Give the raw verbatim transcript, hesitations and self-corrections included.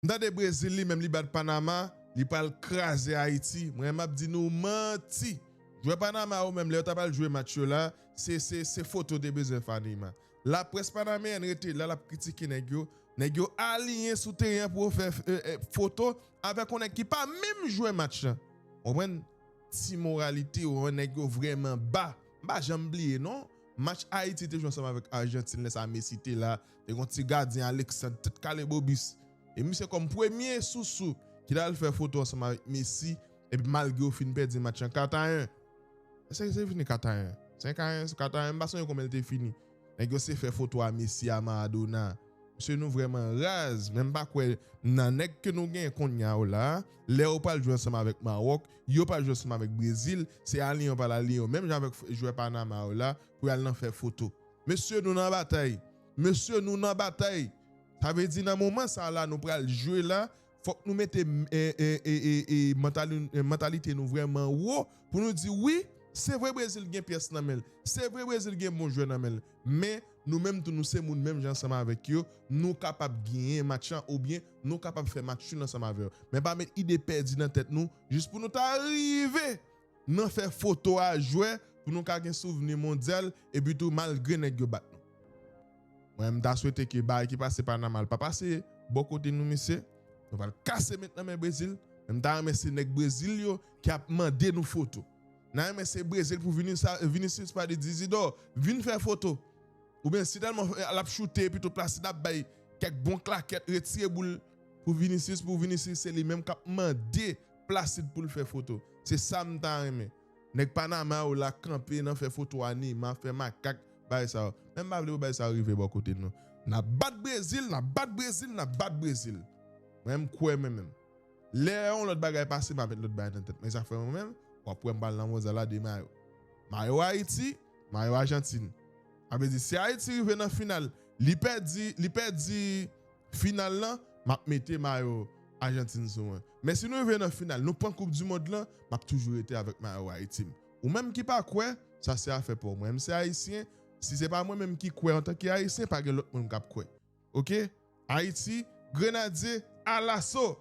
M tande Brezil li menm li bat Panama, li pral kraze Ayiti. Mwen m ap di nou manti. Jwè Panama yo menm lè yo ta pral jwe match yo la, se se se foto te bezwen fè Neymar. Laprès panameyèn rete la, l ap kritike nèg yo. Nèg yo aliyen sou teren an pou yo fè eh, eh, foto avèk yon nèg ki pa menm jwe match lan. Konprann? Ti moralite yo, nèg yo vrèman ba. M pa janm bliye non. Match Ayiti te jwe ansanm avèk Ajantin lè sa Messi te la. Te gon ti gadyen Alexandre tèt kale bobis. E misye kòm premye sousou ki t al fè foto ansanm avèk Messi. Epi malgre yo fin pèdi match lan kat a en. Èske se fini kat a en? Senk a en, kat a en, m pa sonje konbyen l te fini. Nèg yo se fè foto a Messi a Maradona. Mesye nou vrèman raz, men m pa kwè nan nèg ke nou gen kounye a yo la. Lè yo pral jwe ansanm avèk Mawòk, yo pral jwe ansanm avèk Brezil, se aliyen yo pral aliyen yo. Menm jan avèk jwè Panama yo la, pou y al nan fè foto. Mesye nou nan batay. Mesye nou nan batay. Sa vle di nan moman sa la nou pral jwe la, fòk nou mete mantalite nou vrèman wo pou nou di wi, se vre Brezil gen pyès nan men l, se vre Brezil gen bon jwè nan men l, men nou menm tou nou se moun menm jan ansanm avèk yo, nou kapab genyen match lan oubyen nou kapab fè match nul ansanm avè yo. Men pa met ide pèdi nan tèt nou jis pou nou ta rive nan fè foto a jwè pou nou ka gen souvni mondyal epi tou malgre nèg yo bat nou. Mwen m ta swete ke bagay ki pase Panama l pa pase bò kote nou mesye. Nou pral kase met nan men Brezil. Men m ta renmen se nèg Brezil yo ki ap mande nou foto. N a renmen se Brezil pou Vinicius pa di Isidor vin fè foto. Oubyen si tèlman l ap choute epi tou Placide ap bay kèk bon klakèt retire boul pou Vinicius pou Vinicius se li menm k ap mande Placide pou l fè foto. Se sa m ta renmen. Nèg Panama yo la kanpe nan fè foto a Neymar, fè makak, bagay sa yo. Men m pa vle pou bagay sa yo rive bò kote nou. N ap bat Brezil, n ap bat Brezil, n ap bat Brezil. Mwen m kwè mwen menm. Lè yon lòt bagay pase, m ap met lòt bagay nan tèt mwen. E sa k fè mwen menm, w ap wè m pral nan mondyal la de mayo. Mayo Ayiti, mayo Ajantin. Sa vle di, si Ayiti rive nan final, li pèdi, li pèdi final lan, m ap mete mayo Ajantin sou mwen. Men si nou rive nan final, nou pran koup di mond lan, m ap toujou rete avèk mayo Ayiti m. Ou menm ki pa kwè, sa se afè pa w. Mwen menm se ayisyen, si se pa mwen menm ki kwè antanke ayisyen, pa gen lòt moun k ap kwè. Oke? Ayiti, Grenadye, alaso!